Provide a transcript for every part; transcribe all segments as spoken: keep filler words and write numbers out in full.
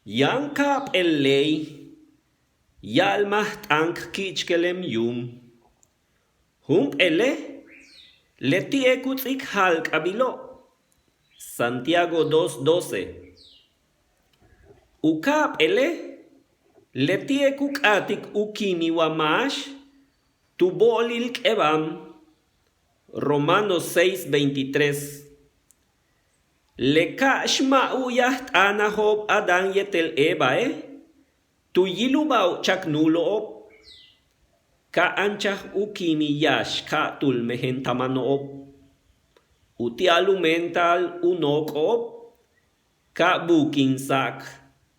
Yaan ka'ap'éel ley ya'almaj t'aan k ki'ichkelem yuum. Jump'éele' leti'e' ku ts'íik jáalk'abilo'. Santiago dos doce. U ka'ap'éele' leti'e' ku k'áatik u kíimil wa máax tu bo'olil k'eban. Romanos seis veintitrés. Le ka'ax ma' u'uyaj t'aanajo'ob Adán yéetel Evae' tu yiluba'ob chak nuulo'ob. Ka anchaj u kíimil yáax ka'atúul mejen tamano'ob, uti'al u meenta'al u nook'o'ob ka buukinsa'ak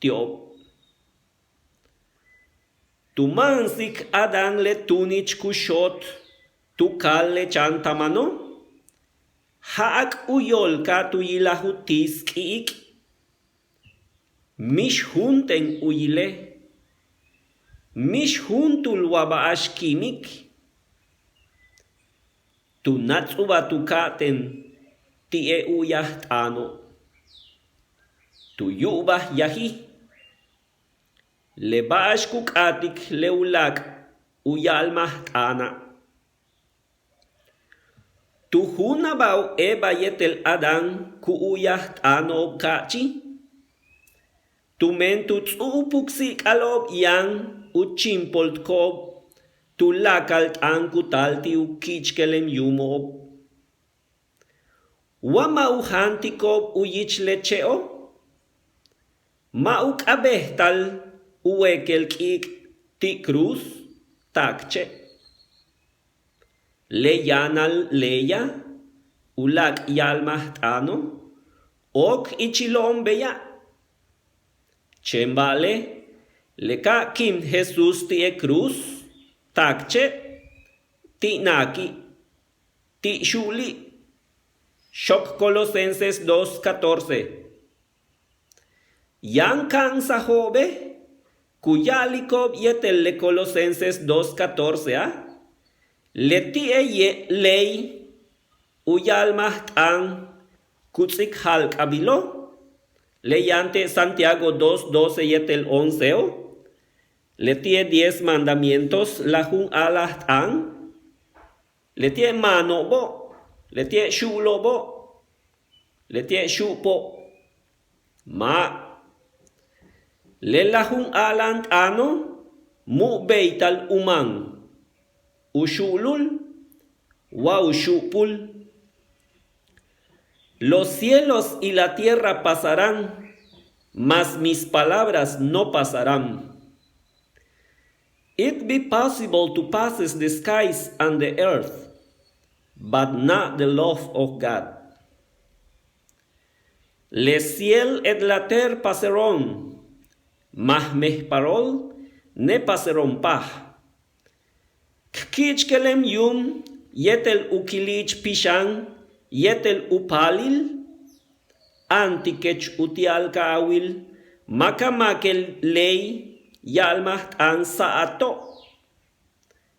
ti'ob. Tu máansik Adán le tuunich ku xoot tu kaal le chan tamano', ja'ak u yóol ka tu yilaj u tíis k'i'ik'. Mix juntéen u yile', mix juntúul wa ba'ax kíimik. Tu náats'ubaj tu ka'atéen ti'e' u'uyaj t'aano'. Tu yu'ubaj yaji le ba'ax ku k'áatik le uláak' u ya'almaj t'aana'. Tu juunaba'ob Eva yéetel Adán ku u'uyaj t'aano'ob ka'achi', tumen tu ts'u'upuk si'ik'alo'ob yaan u chíimpoltko'ob tuláakal t'aan ku taal ti' u ki'ichkelem yuumo'ob. Wa ma' u jaantiko'ob u yich le che'o', ma' u k'a'abéetal u wéekel k'i'ik' ti' cruz, taakche'. Le yaanal leya', uláak' ya'almaj t'aano', ok ichilo'on beya'. Chéen ba'ale' le ka' kíim Jesús ti'e' cruz, taakche', ti' naaki', ti' xu'uli'. Xook Colosenses dos catorce. Yaan ka'ansajo'obe' ku ya'aliko'ob yéetel le Colosenses dos catorcea', leti'e' ley u ya'almaj t'aan ku ts'íik jáalk'abilo', le yaan te' Santiago dos doce yéetel onceo', leti'e' diez mandamientos lajun a'alaj t'aan. Leti'e' maano'obo', leti'e' xu'ulo'obo', leti'e' xu'upo'. Ma'. Le lajun a'alaj t'aano' mu' béeytal u máan, u xu'ulul wa u xu'upul. Los cielos y la tierra pasarán, mas mis palabras no pasarán. It be possible to passes the skies and the earth, but not the love of God. Le ciel et la terre passeront, mas mes paroles ne passeront pas. K ki'ichkelem yuum yéetel u kili'ich pixan yéetel u paalil, áantikech uti'al ka a wil máakamake' ley ya'almaj t'aan sa'ato'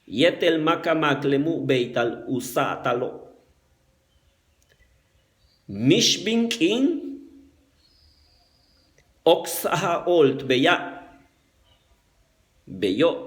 yéetel máakamake' le mu' béeytal u sa'atalo'. Mix bin k'iin oksaj a óolt beya'. Beyo',